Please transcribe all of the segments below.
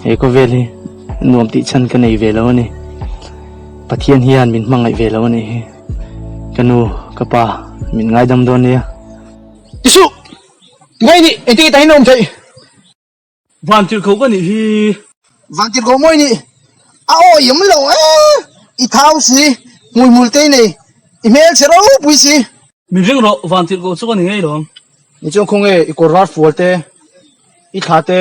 He khawvel hi nuam tih chhan ka nei ve lo a ni. Pathian hian min hmangaih ve lo a nih hi. Ka nu, ka pa min ngaidam dawn nia. Ti suh! Ngai nih, engtin nge tahin a awm theih? Van tirhkoh ka nih hi. Van tirhkoh mawi nih a awi awm lo e, i thau si, hmuihmul te i nei, i hmelchhe ropui si. Min ring rawh, van tirhkoh chu ka ni ngei lawm. Ni chuan khawnge i kawr var fual te, i thla te,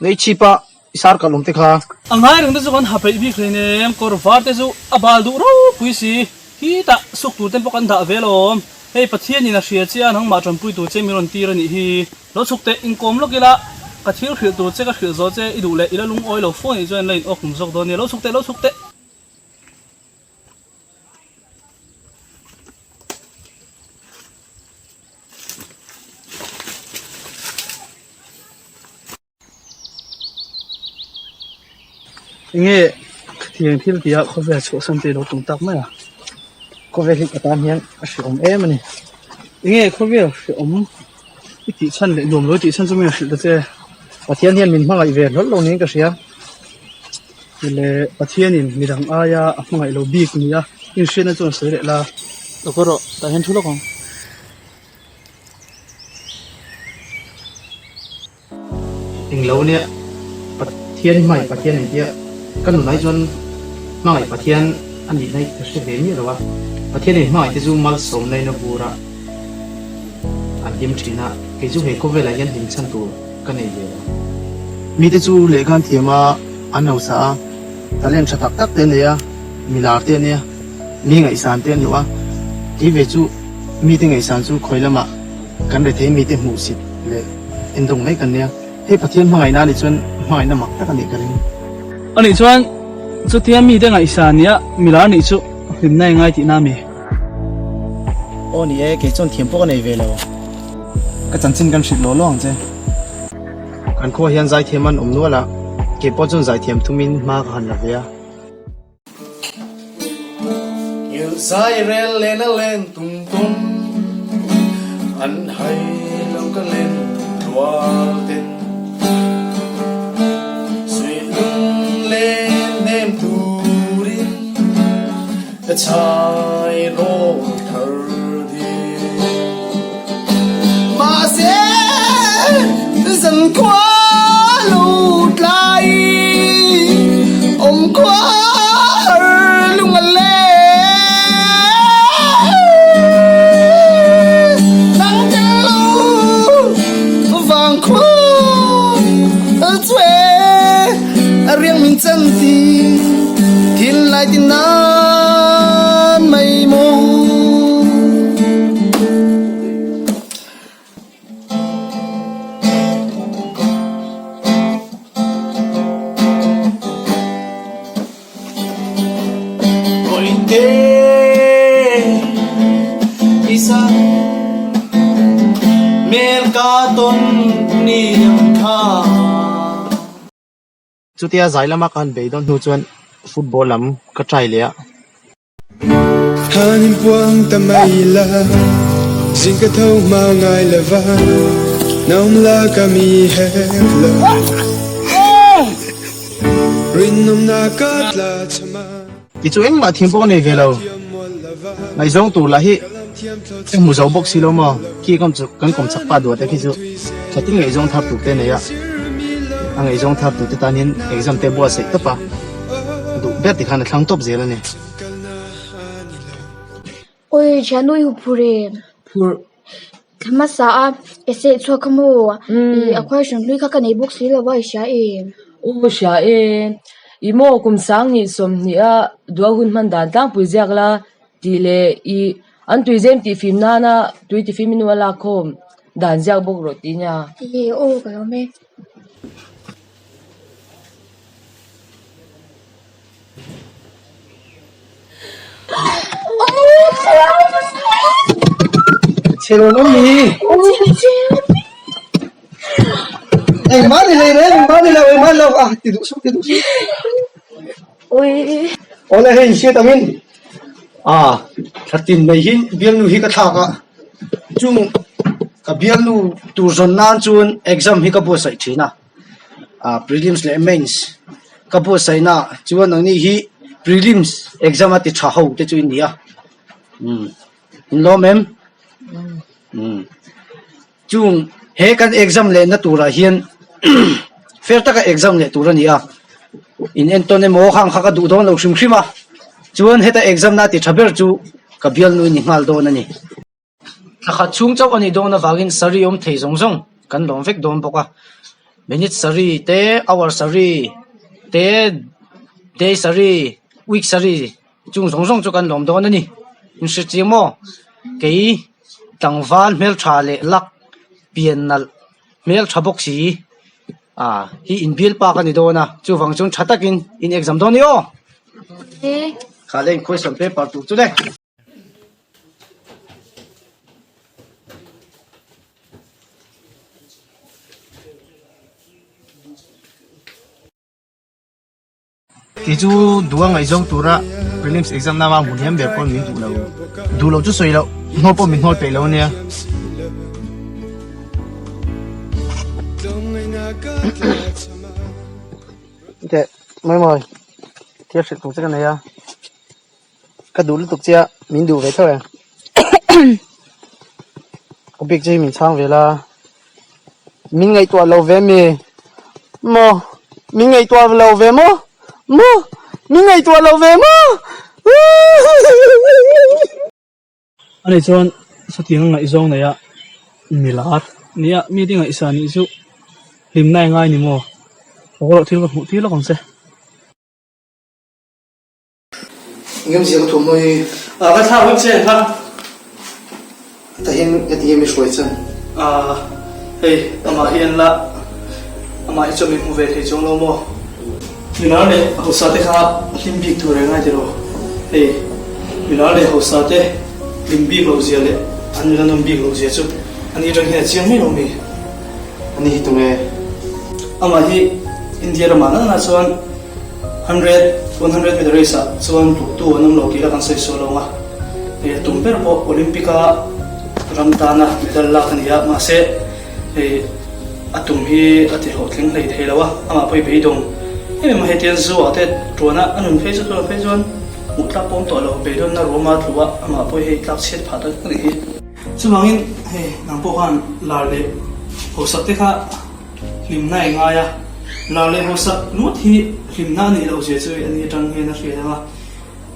leh i chhip a i sar kalh awm te kha. A ngai reng te chu kan ha peih bik hleinem, kawr var te chu a bal duh ropui si, khitah suk tur te pawh kan dah ve lawm. Hei Pathianin a hria che a, nangmah tanpui tur che min rawn tir a nih hi. Lo chhuk teh, inkawm lawk ila, ka thil hrilh tur che ka hrilh zawh che i duh leh i la lungawi lo fo nih chuan la in awk tum zawk dawn nia, lo chhuk teh, lo chhuk teh. Enge khatiang thil tih ah khawvel chhuahsan te ilo tum tak mai a, khawvel hi ka tan hian a hrehawm em a ni. Enge khawvel hrehawm i tih chhan leh nuam lo i tih chhan chu mi a hrilh ta che. Pathian hian min hmangaih ve hlawl lo niin ka hria. Tile Pathianin midang aia a hmangaih lo bik nia inhriatna chuan sawi leh la. Lo kawr rawh, tah hian thu lawk ang. Englo nia Pathian hmangaih Pathian an tia ka nunah hi chuan hmangaih Pathian a nihna hi ka hre ve miah lo a, Pathianin hmangaih te chu malsawmna in a bur a, an hlim thin a, kei chu he khawvelah hian hlim chhan tur ka nei ve lo. Mite chu lehkha an thiam a, an hausa a, talent tha tak tak te an nei a, milar te an nia, mi ngaihsan te an hlawh a, kei ve chu mite ngaihsan chu khawi lamah Kan rethei mite hmuhsit leh endawng mai kan nia. Hei Pathian hmangaihna anih chuan hmangaihna mak tak anih ka ring. Anih chuan chutia mite ngaihsan nia milar nih chu hlimna i ngai tihna ami? Aw ni e, kei chuan thiam pawh ka nei ve lo. Ka chanchin kan hrilh law law ang che. Kan khua hian zaithiam an awm nual a, kei pawh chuan zaithiam thumin hma ka han la ve a. Zai rel len a len tung tum an hai lo ka len rual ten Sui lung len nem turin ka chai rawl thar din Mahse zan khua lut lai awm khua har lung a leng Nang tel lo vang khua chue a riang min chan ti thin lai tin nan mai maw. Chutia zai lama ka han bei dawn hnu chuan football lam ka try leh a. Han inpuang ta mai la, zing ka tho hma ngai lova, naum la ka mi hek lo. Rinawmna ka tla chham a. Ti chu engmah thiam pawh ka nei ve lo, ngaihzawng tur lah hi ka hmu zo bawk si lo maw, khi kan kawm chak pa duah te khi chu thatin ngaihzawng thar tur te a nei a, a ngaihzawng thar tur te tan hian exam te buatsaih tawp a. Duh ber ti khan a thlang tawp zel a ni. Oi thiannu i huphur em? Phur. Thla hmasa a essay chhuak kha maw? I a question hlui kha ka nei bawk si lo a i hria em? U hria e. I maw kum sang nih 20 a dua hun hman dan tlangpui ziak la tih leh i an tuizem tih fim nana tui tifim i nu a lak khawm dan ziak bawk rawh tih nia. I aw ka lawm e. Chhe rawn awm ni. Engmah ni hlei reng, engmah ni lo, engmah ni lo. Ah, ti duh suh, ti duh suh. Awle hei hriat angin ah thla tin mai hi bialnu hi ka thlak a, chung ka bialnu tur zawn nan chuan exam hi ka buatsaih thin a. Ah prelims leh mains ka buatsaihna ah chuan nangni hi prelims exam a ti tha ho te chu in ni a umm in lawm em umm chung he kan exam lehna turah hian fair taka exam leh tur a ni a in entawn emaw khang kha ka duh dawn lo hrim hrim a chuan heta exam na ti tha ber chu ka bialnu in ni nghal dawn a ni. Thla khat chhung chauh a nih dawn avangin saree awm thei zawng zawng kan lawm vek dawn bawk a, minute saree te, hour saree te, day saree, week saree chung zawng zawng chu kan lawm dawn a ni. In hre chiang maw? Kei tlangval hmeltha leh lak pian nalh hmeltha bawk si ah hi inbial pa ka ni dawn a, chuvang chuan tha takin in exam dawn a ni aw. Kha le in question paper tur chu le. Kei chu duh a ngaihzawng tura prelims exam na vang hmu hliam ber pawh min duh lo. Duh loh chu sawi loh, hnawl pawh min hnawl peih lo ania. Teh, Mawimawi, thil hrilh tur che ka nei a. Ka duh lutuk che a, min duh ve tho e. Ka bik che hi min chhang ve la. Min ngaihtuah lo ve mi? Maw? Min ngaihtuah lo ve maw? Maw? Min ngaihtuah lo ve maw? Ani chuan chutiang a ngaihzawng nei a milar nia mite ngaihsan nih chu hlimna engai ni maw? Haw rawh thil ka hmuh tir lawk ang che. Engem zia ka thuam hawi. Ah ka thlak vek che kha. Tah hian ka ti nge mi hruai chan. Ah hei amah hi an la amah hi chuan min hmu ve thei chuang lo maw. Milar leh hausa te kha hlim bik tur reng ai tiraw. Hei milar leh hausa te hlim bik loh zia leh an nuna nawm bik loh zia chu ani atang hian a chiang mai lo mi. Ani hi tunge? Amah hi India ramah nana chuan 100, 100 meter race ah chuan tluktu an awm lo tih la kan sawi sual lo ang a, hei a tum ber pawh Olympic a ram tana medal lak a ni a, mahse hei a tum hi a ti hlawhtling hlei thei lo a, amah pawh i beidawng em em a, hei tian zu ah te tuan a a nun phei chu tunah phei chuan hmuh tlak pawh awm tawh lo, beidawnna ruama tlu a amah pawh hei tlak chhiat phah ta vek a nih hi. Chuvangin hei nang pawh khan lar leh hausak te kha hlimna i ngai a, lar leh hausak ngawt hi hlimna a nih loh zia chu ani atang hian a hriat ang a,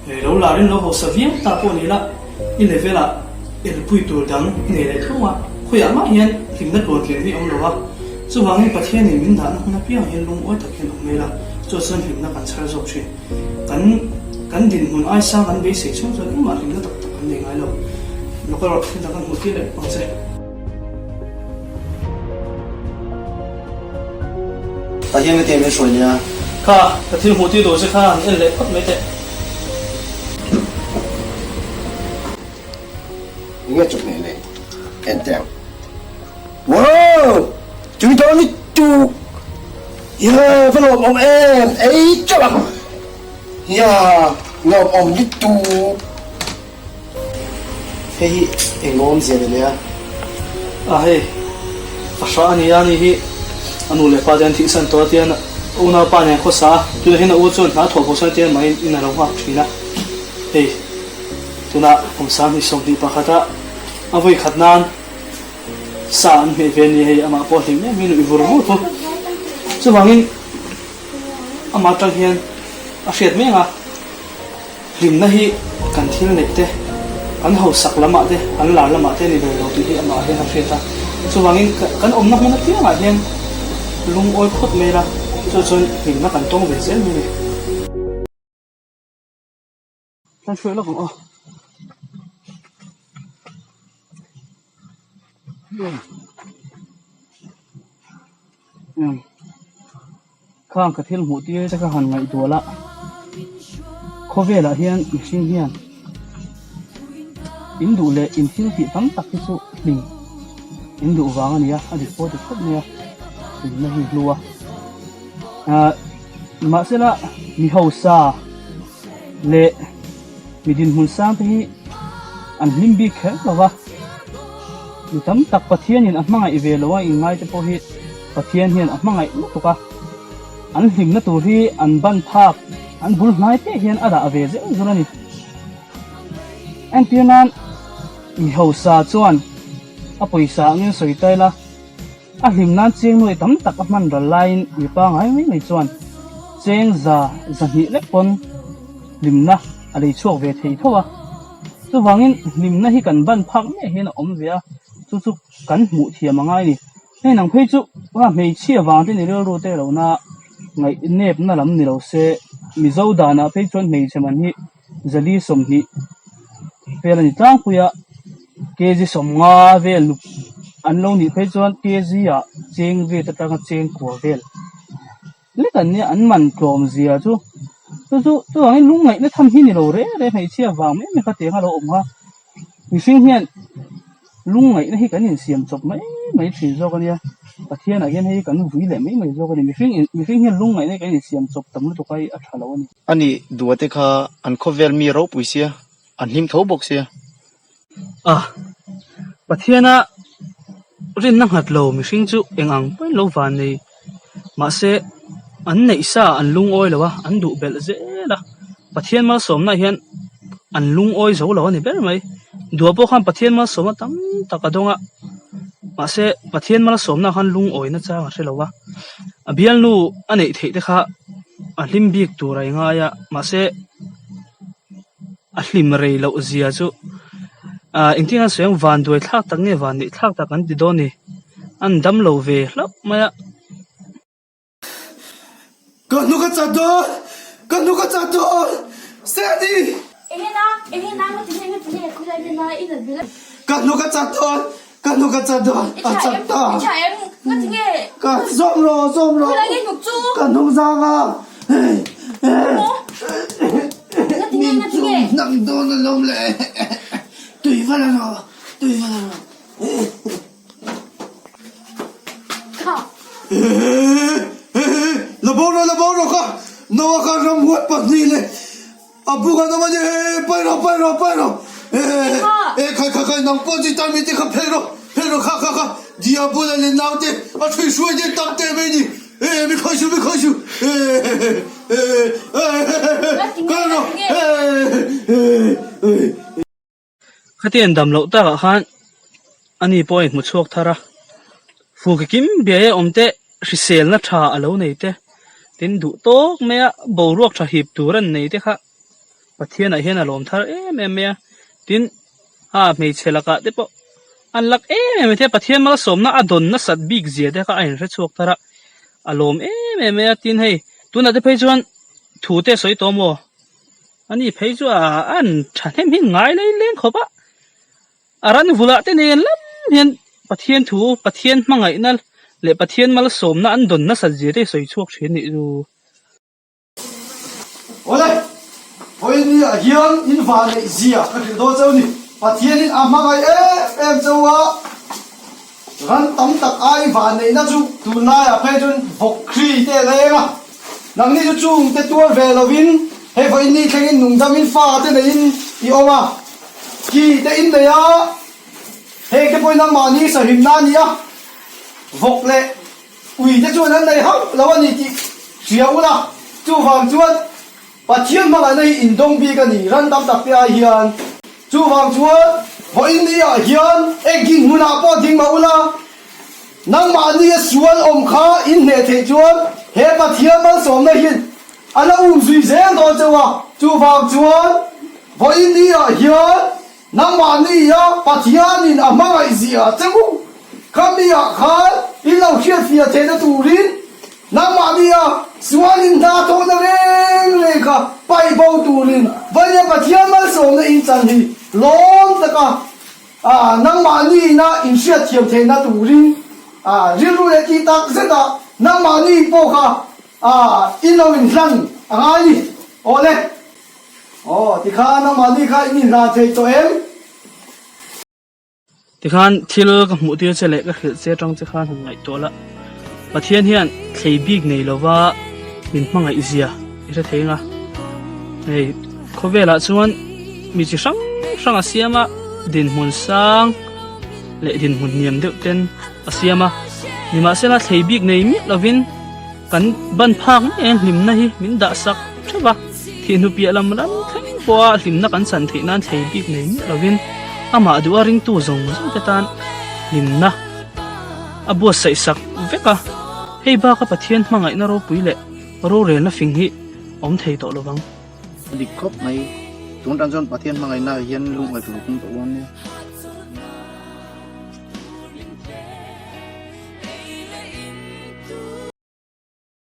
hei lo larin lo hausa viau ta pawh ni la i level ah elpui tur dang i nei leh thung a, khawiah mah hian hlimna tluan tling hi a awm lo a, chuvangin Pathianin min dahna hun apiang hian lungawi tak hian awm mai la, chu chuan hlimna kan chhar zawk thin. Kan kan dinhmun aisa kan beisei chhung chuan engmah hlimna tak tak kan nei ngai lo. Local rawh thil dang kan hmuh tir leh ang che. Tah hian ka ti min hruai nia. Kha, ka thil hmuh tir tur che kha han en leh phawt mai teh. Enge chawhmeh le? En teh ang. Wow! Tui dawn lutuk! Yeah, va lawmawm em! Ei teuh ang! Yeah, lawmawm lutuk! Hei hi eng awmzia ni leh a? A hei, a hrah a ni a, ani hi a nu leh pa te an thihsan tawh a tian a unaupa nen khawsa a, tunah hian a u chuan hna thawh pawh sawn tian mahin in a lo nghak thin a, hei tunah kum 20 21 a a vawi khat nan Sa an hmeh ve a ni hei, amah pawh hlim em in ui vur vur thu. Chuvangin amah atang hian a hriat mek a, hlimna hi kan thil neih te, kan hausak lamah te, kan lar lamah te a ni ber lo tih hi amah hian a hriat a. Chuvangin kan awmna hmun apiangah hian lungawi phawt mai ila, chu chuan hlimna kan tawng ve zel mai a ni. Kan hruai lawk ang aw. Khang ka thil hmuh tir te kha han ngaihtuah la, khawvelah hian mihring hian in duh leh in thil tih tam tak hi chu hlim in duh vang a ni a, a dik pawh ti khawp mai a, hlimna hi hlu a. Ahh mahsela mi hausa leh mi dinhmun sang te hi an hlim bik kher lo va, mi tam tak Pathianin a hmangaih ve lo a inngai te pawh hi Pathian hian a hmangaih lutuk a. An hlimna tur hi an ban phak, an bul hnai te hian a dah ve zeuh zul a ni. Entir nan mi hausa chuan a pawisa angin sawi ta ila, a hlim nan cheng nuai tam tak a hman ral laiin mi pangai mai mai chuan cheng za zahnih lek pawn hlimna a lei chhuak ve thei tho a. Chuvangin hlimna hi kan ban phak miah hian a awm ve a, chu chu kan hmuh thiam a ngai a ni. Hei nang phei chu a hmeichhia vang te ni rilru te lo na ngaih nep na lam ni lo se Mizo danah phei chuan hmeichhe man hi zali 20 vel a ni tlangpui a kg 50 vel an lo nih phei chuan kg ah cheng vet atanga cheng kua vel lek an nia an man tlawm zia chu chu chu chuvangin lungngaihna tham hi ni lo reng reng hmeichhia vang mai mai kha tiang a lo awm kha. Mihring hian lungngaihna hi kan insiam chawp mai mai thin zawk a nia, Pathianah hian hei kan vui leh mai mai zawk a ni. Mihring in mihring hian lungngaihna hi kan insiam chawp tam lutuk a hi a tha lo a ni. A nih duate kha an khawvel mi ropui sia, an hlim tho bawk sia. A, Pathiana rinna nghat lo mihring chu eng ang pawhin lo van nei. Mahse, an neih sa an lungawi lo a, an duh belh zel a. Pathian malsawmna hian an lungawi zo lo a ni ber mai. Dua pawh khan Pathian malsawmna tam tak a dawng a, mahse Pathian malsawmna khan lungawina chang a hre lo a. A bialnu a neih theih te kha a hlim bik tur a i ngai a, mahse a hlim rei loh zia chu ah engtin nge a sawi ang van duai thlak tak nge van neih thlak tak an ti dawn ni an dam lo ve hlauh mai a. Ka hnuk a chat dawn! Ka hnuk a chat dawn! Sandy! Enge na? Enge na? Nga tinge nga tinge khawilai nge na i nat bil a. Ka hnuk a chat dawn! Ka hnuk a chat dawn! A chat ta! I tha em? Nga tinge? Ka zawm rawh zawm rawh! Khawilai nge hnuk chu? Ka hnuk zang a! Maw? Nga tinge nga tinge? Min chum hnam dawn alawm le! Tui va la rawh! Tui va la rawh! La bo rawh la bo rawh ka Noah kha ramhuai pahnih leh a buk an awm a ni pai rawh pai rawh pai rawh e khai khai khai nang pawh chi tan mi te kha phei rawh phei rawh kha kha kha Diabula leh naute a ṭhui hruai te tam teh mai ni e mi khawi su mi khawi su e e e kal rawh e e. Khatiang dam loh takah khan ani pawh a inhmu chhuak thar a, fur ki kim biai a awm te, hriselna tha a lo nei te, tin duh tawk mai a boruak tha hip tur an nei te kha Pathianah hian a lawm thar em em mai a, tin a hmeichhe lakah te pawh an lak em em mai te, Pathian malsawmna a dawn nasat bik zia te kha a inhre chhuak thar a, a lawm em em mai a, tin hei tunah te phei chuan thu te a sawi tawh maw? Ani phei chu a an thahnem hi ngai lei leng khawp a, a ran vulah te nen lam hian Pathian thu, Pathian hmangaihna leh Pathian malsawmna an dawn nasat zia te sawi chhuak thin nih chu. Awle, vawiin ah hian in vanneih zia ka hrilh dawn cheu ni. Pathianin a hmangaih em em cheu a, Ran tam tak ai vanneihna chu tunlaiah phei chuan vawkhri te a leng a, nangni chu chungte tuar ve lovin hei vawiin ni thlengin nungdamin fa te neiin i awm a, ki te in nei a, heng te pawhin nangmahni sahimna a ni a, vawk leh ui te chuan an nei hauh lo a ni tih hria ula, chuvang chuan Pathian hmangaihna hi indawng bik a ni, ran tam tak te ai hian. Chuvang chuan, vawiin ni ah hian engkin hmunah pawh ding mah ula, nangmahni a sual awm kha in hneh theih chuan he Pathian malsawmna hian a la um zui zel dawn cheu a. Chuvang chuan, vawiin ni ah hian Nangmahni a Pathianin a hmangaih zia che u kha mi ah khan in lo hriatfiah theihna turin nangmahni a sualin hna thawhna reng reng kha paih bo turin Vania Pathian malsawmna in chan hi lawm taka nangmahni ina in hriatthiam theihna turin rilru leh tih tak zeta nangmahni pawh kha in lo inhlan a ngai ni. Awle. Aw, tikhan amahni kha in inhlan thei tawh em? Tikhan thil ka hmuh tir che leh ka hrilh che atang che khan han ngaihtuah la, Pathian hian thlei bik nei lova min hmangaih zia i hre thei anga. Hei khawvelah chuan mi chi hrang hrang a siam a, dinhmun sang leh dinhmun hniam deuh ten a siam a, nimahsela thlei bik nei miah lovin. Kan ban phak ngei a hlimna hi min dah sak theuh a, thihnu piah lam ram thleng pawha hlimna kan chan theih nan thlei bik nei miah lovin amah duha ringtu zawng zawng te tan hlimna a buatsaih sak vek a. Hei baka Pathian hmangaihna ropui leh rorelna fing hi awm thei tawh lovang. A dik khawp mai. Tun tan chuan Pathian hmangaihna ah hian lungawi tur a tum tawh dawn nia.